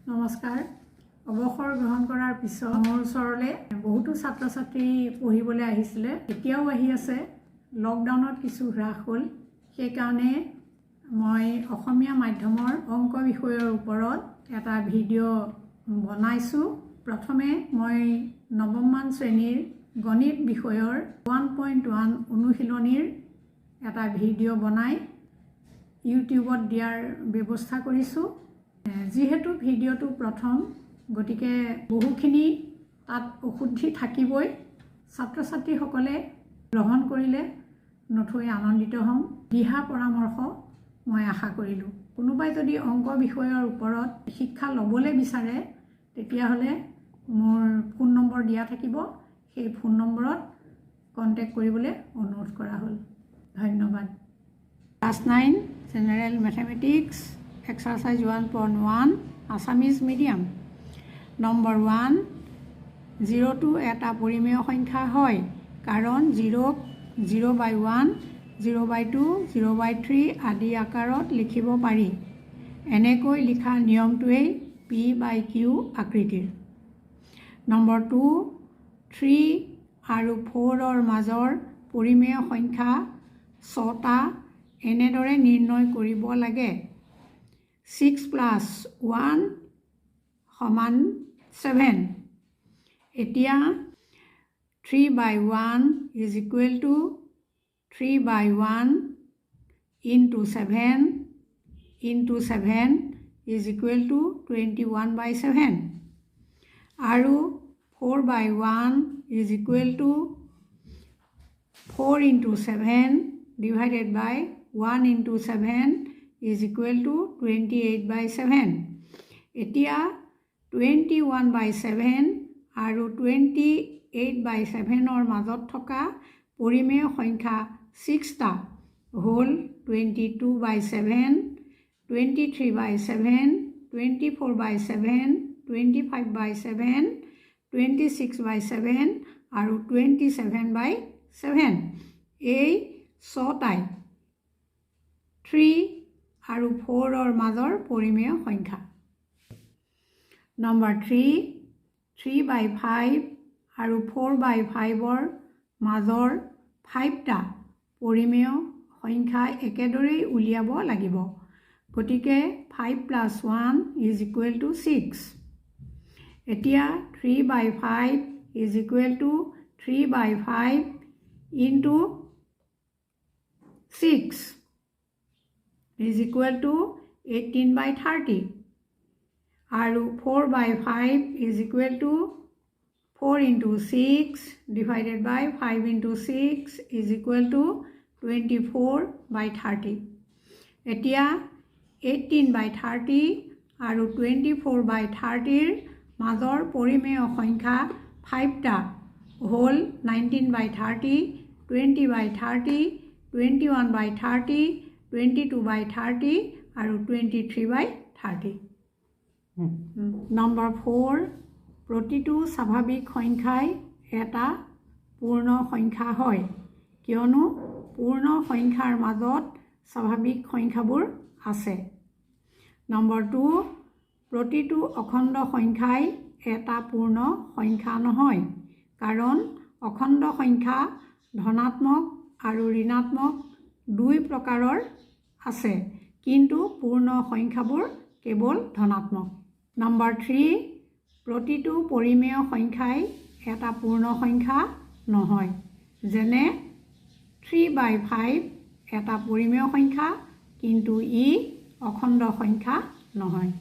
নমস্কাৰ। অৱসৰ গ্ৰহণ কৰাৰ পিছত মোৰ ওচৰলৈ বহুতো ছাত্ৰ ছাত্ৰী পঢ়িবলৈ আহিছিলে, এতিয়াও আহি আছে। লকডাউনত কিছু হ্ৰাস হ'ল। সেইকাৰণে মই অসমীয়া মাধ্যমৰ অংক বিষয়ৰ ওপৰত এটা ভিডিঅ' বনাইছোঁ। প্ৰথমে মই নৱমমান শ্ৰেণীৰ গণিত বিষয়ৰ 1.1 অনুশীলনীৰ এটা ভিডিঅ' বনাই ইউটিউবত দিয়াৰ ব্যৱস্থা কৰিছোঁ। যিহেতু ভিডিঅ'টো প্ৰথম, গতিকে বহুখিনি তাত অশুদ্ধি থাকিবই। ছাত্ৰ ছাত্ৰীসকলে গ্ৰহণ কৰিলে নথৈ আনন্দিত হ'ম। দিহা পৰামৰ্শ মই আশা কৰিলোঁ। কোনোবাই যদি অংক বিষয়ৰ ওপৰত শিক্ষা ল'বলৈ বিচাৰে, তেতিয়াহ'লে মোৰ ফোন নম্বৰ দিয়া থাকিব। সেই ফোন নম্বৰত কণ্টেক্ট কৰিবলৈ অনুৰোধ কৰা হ'ল। ধন্যবাদ। Class 9, General Mathematics, exercise 1.1, Assamese medium. Number 1, জিৰ'টো এটা পৰিমেয় সংখ্যা হয়, কাৰণ জিৰ'ক 0 by 1, 0 by 2, 0 by 3 আদি আকাৰত লিখিব পাৰি। এনেকৈ লিখা নিয়মটোৱেই পি বাই কিউ আকৃতিৰ। নম্বৰ 2, থ্ৰী আৰু ফ'ৰৰ মাজৰ পৰিমেয় সংখ্যা ছটা এনেদৰে নিৰ্ণয় কৰিব লাগে: ছিক্স প্লাছ ওৱান সমান ছেভেন। এতিয়া 3 by 1 is equal to 3 by 1 into 7 into 7 is equal to 21 by 7 আৰু 4 by 1 is equal to 4 into 7 divided by 1 into 7 is equal to 28 by 7. এতিয়া 21 বাই ছেভেন আৰু 28 বাই ছেভেনৰ মাজত থকা পৰিমেয় সংখ্যা ছিক্সটা হ'ল 22 by 7, 23 by 7, 24 by 7, 25 by 7, 26 by 7 আৰু 27 বাই ছেভেন। এই ছটাই থ্ৰী আৰু ফ'ৰৰ মাজৰ পৰিমেয় সংখ্যা। Number 3, 3 by 5 আৰু 4 বাই 5ৰ মাজৰ ফাইভটা পৰিমেয় সংখ্যা একেদৰেই উলিয়াব লাগিব। গতিকে 5 plus 1 is equal to 6. এতিয়া 3 by 5 is equal to 3 by 5 into 6 is equal to 18 by 30 আৰু 4 by 5 is equal to 4 into 6 divided by 5 into 6 is equal to 24 by 30. এতিয়া 18 বাই 30 আৰু 24 বাই 30ৰ মাজৰ পৰিমেয় সংখ্যা ফাইভটা হ'ল 19 by 30, 20 by 30, 21 by 30, 22 by 30 আৰু 23 বাই 30। নম্বৰ 4, প্ৰতিটো স্বাভাৱিক সংখ্যাই এটা পূৰ্ণ সংখ্যা হয়, কিয়নো পূৰ্ণ সংখ্যাৰ মাজত স্বাভাৱিক সংখ্যাবোৰ আছে। নম্বৰ 2, প্ৰতিটো অখণ্ড সংখ্যাই এটা পূৰ্ণ সংখ্যা নহয়, কাৰণ অখণ্ড সংখ্যা ধনাত্মক আৰু ঋণাত্মক দুই প্ৰকাৰৰ আছে, কিন্তু পূৰ্ণ সংখ্যাবোৰ কেৱল ধনাত্মক। নম্বৰ 3, প্ৰতিটো পৰিমেয় সংখ্যাই এটা পূৰ্ণ সংখ্যা নহয়, যেনে 3 বাই 5 এটা পৰিমেয় সংখ্যা, কিন্তু ই অখণ্ড সংখ্যা নহয়।